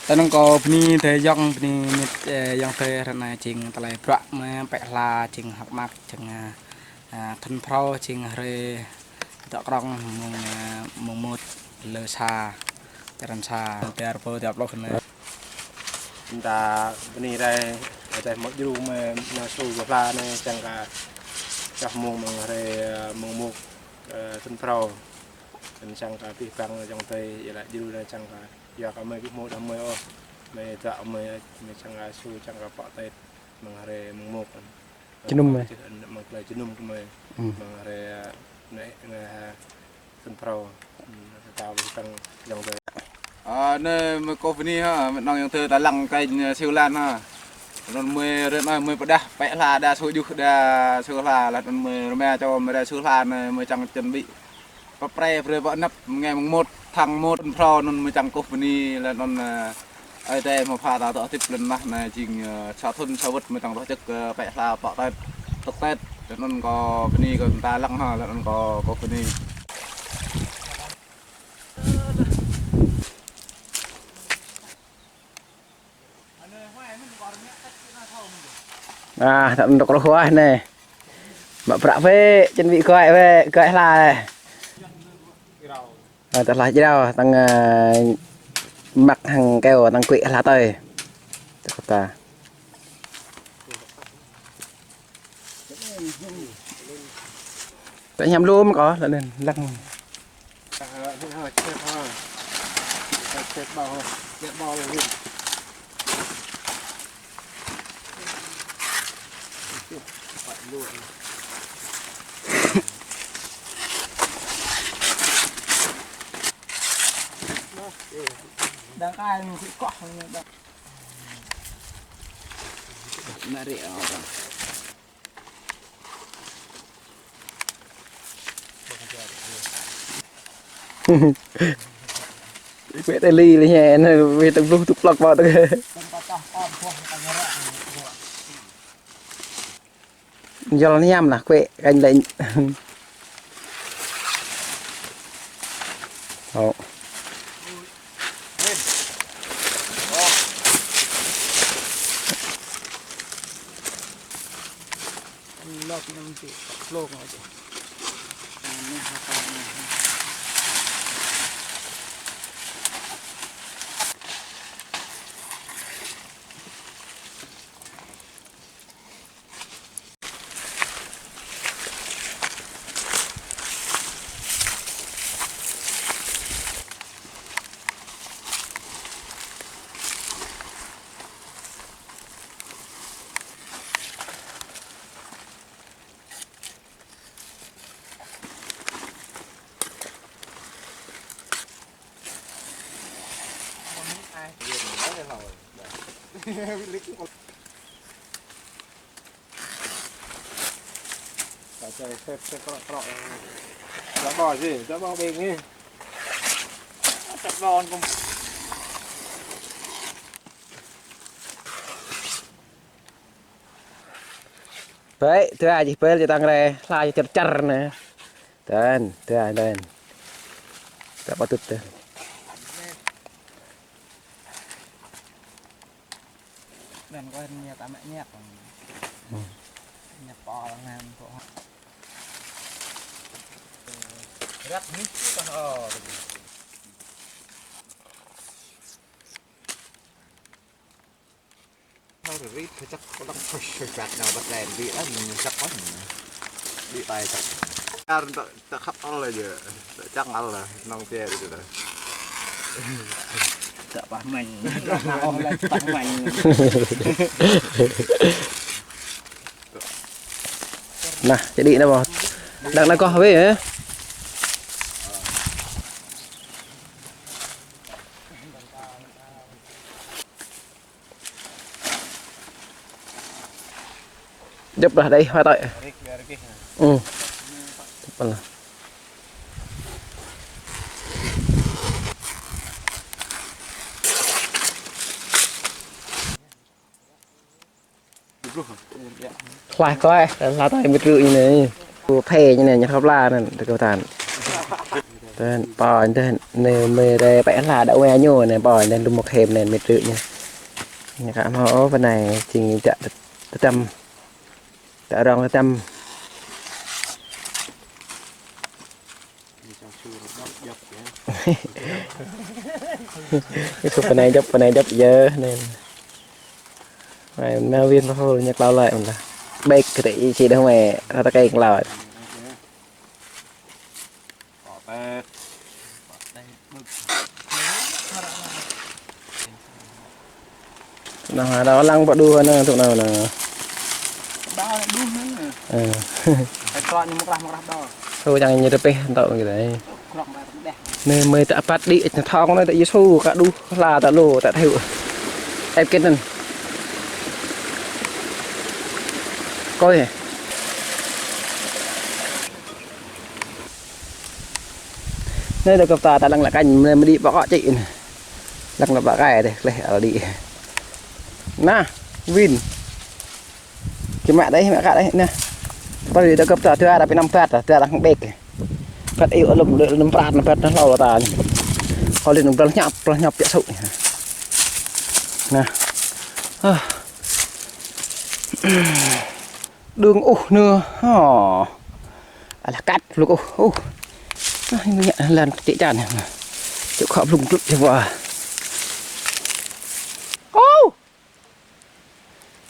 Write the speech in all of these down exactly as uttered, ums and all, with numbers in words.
Tơnăng kâo bơni tơ yŏng bơni mĭt, ơ, yŏng tơ ră anai jing tơlơi bruă mơ̆ pĕ hla jing hơ̆k mơak jing, ơ, ơ, thŭn phrâo jing hrơi dŏ krŏng mông, ơ, mông mŭt lơ sa, črăn sa, tơl rơbâo dua pluh anai. Ƀing ta bơni rai, ơ, tơ mơ̆ djru mơ̆ nao su kơ hla anai čang kơ čoh mông mơ̆ng hrơi, ơ, mông mŭt, ơ, thŭn phrâo. Anŭn čang kơ abih bang yŏng tơ, yơh lĕ djru anai čang kơ yua kơ mơi ƀu hmâo đah mơi ôh. Mơi dŏ mơi, mơi čang kơ su, čang kơ pŏk tĕt mơ̆ng hrơi mông mŭt. Jơnum mơi. Mơ̆ng tơlơi jơnum kơ mơi. Mơ̆ng hrơi, ơ, anai, anai, ơ, thŭn phrâo. Ơ, ta ƀu tăng yŏng tơ. Ơ, anai mơi kâo bơni hă, mơi nong yŏng tơ ta lăng kơ, ơ, Siu Lan hă. Anŭn mơi rơ̆t anai mơi pơđah pĕ hla đa su djuh đa su hla, laih anŭn mơi rơma čô mơi đa su hla anai mơi čang chuẩn bị pơprê brơi pơ anăp ngai mơ̆ng mŭt, thăng mŭt, phrâo anŭn mơi čang kâo bơni, laih anŭn, ơ, Ơi Adai mơ̆ pha ta dŏ hơdip lŏn tơnah anai jing, ơ, sa thŭn sa wơ̆t mơi čang rŏh jơk, ơ, pĕ hla pŏk tĕt, tŏk tĕt, laih anŭn kâo bơni kơ ta lăng hă, laih anŭn kâo, kâo bơni. À, tăm dŏ rơhuai anai. Mă prăk wơ̆t, chuẩn bị kuai wơ̆t, kuai hla. À, tơl hla jrao, tăng, à, măk hăng keo, tăng kuĕ hla tơi. Tơl ta. Tơ hiam lum kâo, lă anŭn lăng. Đang cai mình cũng có. Mă rĕ ôh. Wơ̆t tơl li li hĕ, anai wơ̆t tơl bluh tŭk plŏk ƀô̆ tơl. Yol ñam lah kuĕ kanh lĕ. Ôh. Chả chạy xếp, xếp krŏk krŏk. Chả bỏ gì, chả bỏ bình đi. Chả bỏ còn. Bĕ, tơdah jih bel jih tăng re, hla jih čar čar anai. Tơl, tơl, tơl. Tơl pơtŭt tơl. Đang có nhiều ta mẹ nhẹt. Nhẹt to lắm em. Rắt mít chứ con ò. Thôi, rít hơi chắc có đắng thôi, hơi bạt nào bật đèn đi đó, mình chắc có mình đi tay chắc. Ar tak, tak khăp al aja. Tak chăng al lah, nong pia gitu lah. Tak pah main. Nah, oh, lah, tak main. Nah, jadi napa? Đang nao koh wê hă? Djŏp lah đơi, hoa tơi. Rik, rik. Ừ. Djŏp lah. Hloh kơ, hla tơi mĭt rư̆ ñu anai. Kơ phê ñu anai, ñu hloh pla anŭn, tơ kơ tan. Tơl pô anŭn tơl anai mơi rai pĕ hla đa wai ñu anai pô anŭn tơl mơ̆ khĕm anai mĕt rư̆ ñu. Ñu ka hmâo ôh pơ anai jing tă tơtăm. Tă rong tơtăm. Ñu pơ anai djŏp, pơ anai djŏp yơh anai. Mai nao win pơ hôl ñu klao laĭ mơ̆n lah. Ƀĕk kơ tơ ih či đah mai rơta keng klao. Nah, ada lăng pơ đu anai tŭ anai nă. Đao đu anai. Ơ. Phải trọ ñu mơkrah mơkrah đao. Thôi, čang ñu tơpĕh tŏ kơ tơ. Krok mă tơpĕh. Anai mơi tă păt đĭ, ih thŏng anai tă Yêsu, ka đu hla tă lu, tă thâo. Ĕp kĕt anŭn. Kơi. Anai dŏ kơp ta, ta lăng lă kañ, mơ̆ đĭ pơkŏ čĭ anai. Lăng lă pơkă dêh, kleh al đĭ. Nah, win. Kơ mă dêh, mă kă dêh, nah. Pơ dŏ kơp ta, tơl arăng pơnăm păt, tơl arăng ƀĕk. Păt iu alum, lŭm prat, păt anŭn hlâo ta. Hơlin anŭn brăl hñăp, brăl hñăp piă sŭ. Nah. Ah. Đưng uh nơ. Hơ. Alah kăt pluk uh. Uh. Nah, ñu ñă lan tĕ čan. Čŭk khŏ pluk pluk čơ wa. Kâo.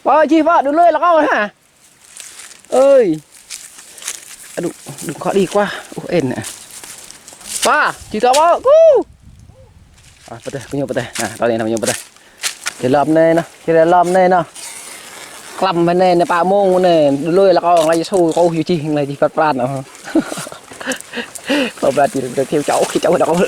Wa jih wa đu lui lah kâo ha. Ơi. Aduh, đưng khŏ đĭ kơ wa. Uh, ên. Wa, jih ta wa. Kâo. Ah, pơtĕh, kơ ñu pơtĕh. Nah, tơl anai, ñu pơtĕh. Čơlăm anai nă, čơlăm anai nă. Klăm anai nă, pă mông anai, đu lui lah kâo, nglai Yêsu, kâo hyu čih, nglai čih păt pran nă. Kâo păt čih, kâo čih čâo, čih čâo đah kâo. Ơ.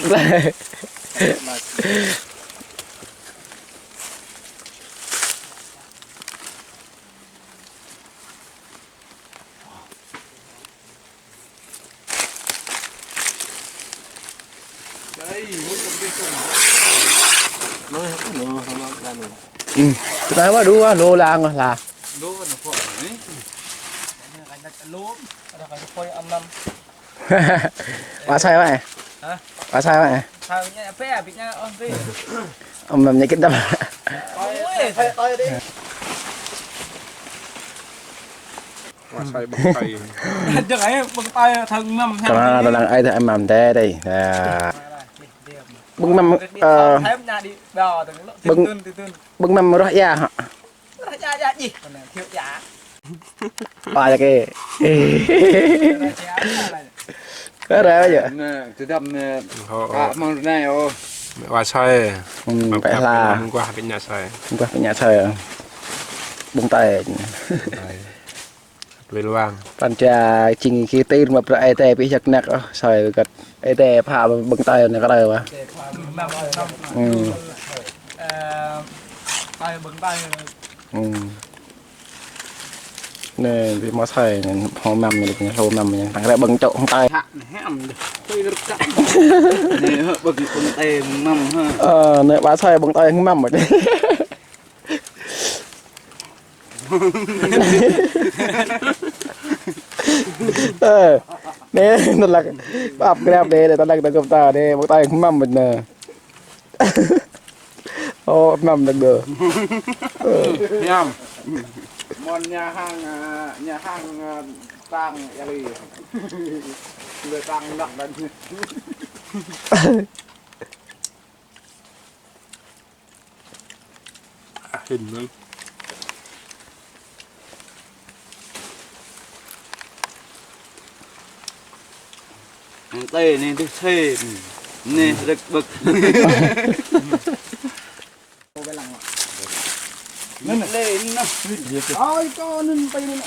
Tơdah wa đu wa lô lăng lah. Wa sai wa. Hă? Wa sai wa. Sai ñu pe, abit ñu ôh pe. Ăm, ăm, ñu kit đăm. Ôi. Wa sai ƀơ̆ng tơi. Dơ̆ng ai ƀơ̆ng tơi thơ̆ng măm. Kơ anŭn tơlăng ai thơ̆ng măm tơi dêh. Nah. Ƀơ̆ng măm, ơ, ƀơ̆ng, ƀơ̆ng măm roh ia hă. Roh ia, ia jih. Wa ia kơ. Kơ ră yơh. Nah, tơdăm, nah. Hơ, hơ. Mơ̆ng anai ôh. Wa sai. Hm, pĕ hla. Mơguah pĕ ñă sai. Mơguah pĕ ñă sai. Ƀơ̆ng tơi. Lui luang. Pran jua jing kơ tơl mă brơi ai tơi pih jak nak ôh, sai kăt. Ai tơi pha ƀơ̆ng tơi nă kơ tơi wa. Hm. Hm. Anai, ƀing mă sai, anai, hmâo măm anai, hlô măm anai, tăng ră ƀơ̆ng čŏk hăng tơi. Anai, ƀơ̆ng tơi măm ha. Ơ, anai, wa sai ƀơ̆ng tơi hăng măm. Ơ, anai, tơlăng, pap grab anai, tơlăng tơgŭp ta anai, ƀơ̆ng tơi hăng măm anai. Ơ, măm đơ̆ng đơ. Măm. Mơ̆n ñu hăng, ơ, ñu hăng, ơ, tăng ia li. Lĕ tăng năk đơ̆ng. Ah, hĭn mơ̆n. Anŭn tơi anai tơl sĕ. Anai rơ̆k ƀơ̆k. Anŭn lĕ anŭn. Ơi, kâo anŭn tơi anŭn.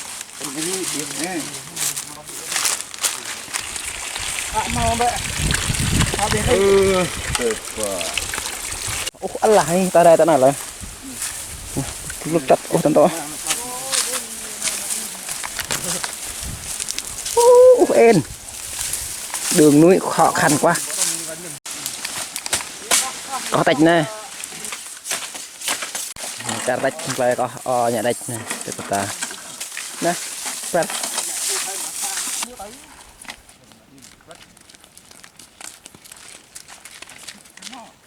Ơ, tơi pă. Ôh, alah, ih, ta rai ta anai lah. Lŭt čăt, ôh, tơntô. Ôh, ên. Đường núi khó khăn quá. Kâo tĕč anai. Čar tĕč, plơi kâo, ơ, ñu tĕč anai, tĕč kơ ta. Nah, păt.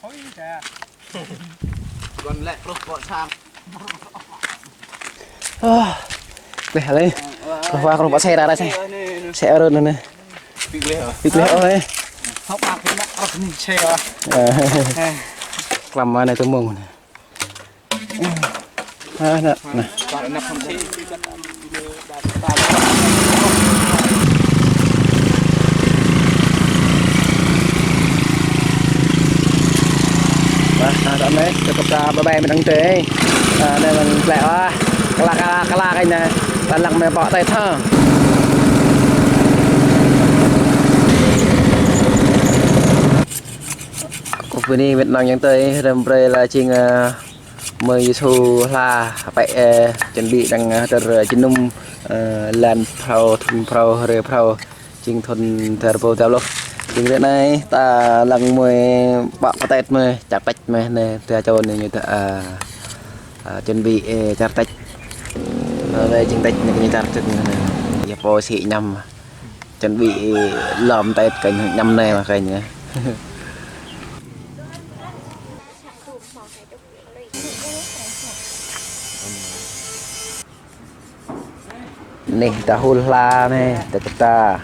Ơ, kleh lĕ. Kơ hoa kơ pă xe ra ra xe. Xe ơ rơ anai anai. Pik leh ơ. Pik leh ơ anai. Hŏk ăp pik leh ơ anai xe ơ. Ơ. Klăm anai tơ mông anai. Ha, anai, anai. Wah, anai, anai, kơ ta bơbai mơ̆ng tơ̆. Anai mơ̆ng plĕ, wah, kơla, kơla, kơla kơ anai. Ta lăng mơ̆ pŏk tơi thơ. Kơ bơni mĕt nong yang tơi, răm brơi la jing, ơ, mơi Yêsu hla, pĕ, ơ, chuẩn bị đang, ơ, tơr, ơ, jơnum, ơ, lan phrâo, thun phrâo, hrơi phrâo, jing thun dar rơbâo dua pluh. Jing ră anai, ta lăng mơi pă pơtet mơi, čar Tết mơi, anai, ta čô anai ñu ta, ơ, ơ, chuẩn bị, ơ, čar Tết. Anai, jing Tết anai, kơ ñu čar Tết anai. Yua pô sĭ añăm. Chuẩn bị lŏm Tết kơ añăm anai mơ̆ kơ anai. Anai, ta hul hla anai, ta kơta.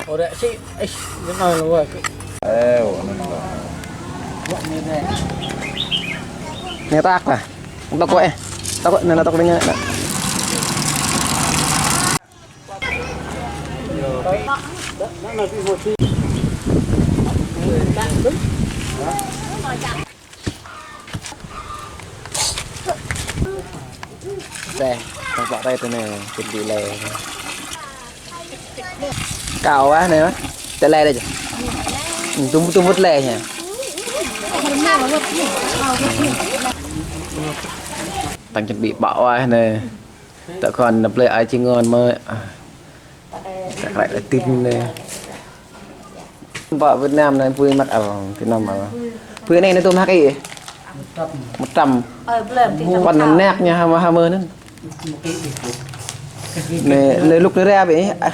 Ơ, anai ta. Anai ta kơ. Ta kơ, ơ. Ta kơ, anai ta kơ anai. Tơlơi, tơlơi tơlơi anai, chuẩn bị lĕ. Kâo ah anai, tơlơi lĕ. Tum, tum mŭt lĕ hă. Đang chuẩn bị pă ah anai. Tơ kon nao plơi ai či ngon mơ̆. Tơ krăi lĕ tin anai. Pă Việt Nam anai pui măt al, Việt Nam al. Pui anai anai tôm hăk ih. Một trăm. Ơ, ƀlĕ, một trăm. Kon năk ñu hăm, hăm anŭn. Anai, anai lŭk anai ră bĕ. A,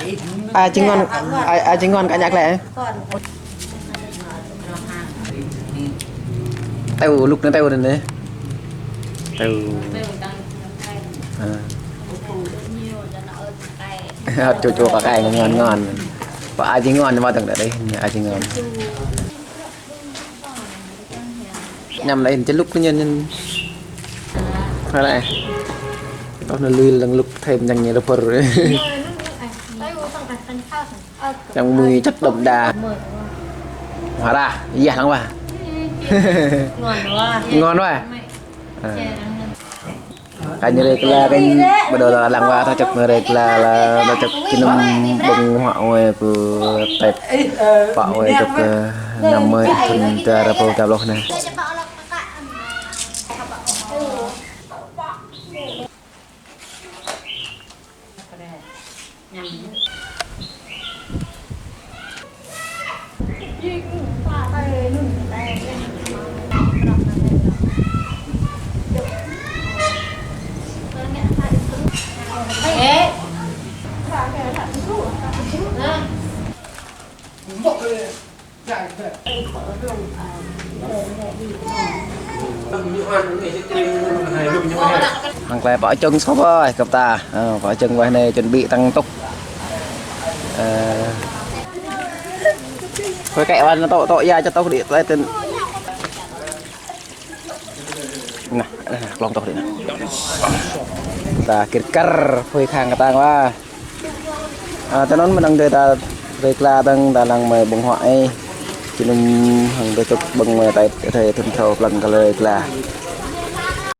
a, či ngon, a, a, či ngon kơ ñăk lĕ. Teo, lŭk anai teo anai. Teo. A. Hơt čô čô kơ kai ngon ngon. Pă ai či ngon mơ̆ tơ̆ng đa đeh, ai či ngon. Añăm lĕ čơlŭk ñu ñu. Hơlai. Tŏ anai lui lăng lŭk thêm ñăng ñu lơpơr. Čang mui chất đậm đà. Hơra, yah lăng wa. Ngon wa. Ngon wa. A. Kơ ñu rơkla kơ ñu, ƀơi đô la lăng wa ta čŏk ñu rơkla la, ta čŏk jơnum ƀơ̆ng huă wai kơ Tết, pă wai čŏk, ơ, năm mơi thun dar rơbâo dua pluh anai. Hăng tơlơi pă čơ̆ng sô ƀơi kơ ta. Ơ, pă čơ̆ng wai anai chuẩn bị tăng tŭk. Ơ. Khôi kĕ wan tŏ, tŏ ia čơ tŏ đĭ tơlơi tơ̆n. Nah, nah, klŏng tŏ đĭ nah. Ta kir kar khôi khang kơ tang wa. A, tơ anŭn mơ̆ng anai ta rơkla tơ̆ng ta lăng mơi ƀơ̆ng huă ih. Jơnum hăng ta čŏk ƀơ̆ng mơi Tết, Tết thun phrâo plăng kơ lơi rơkla.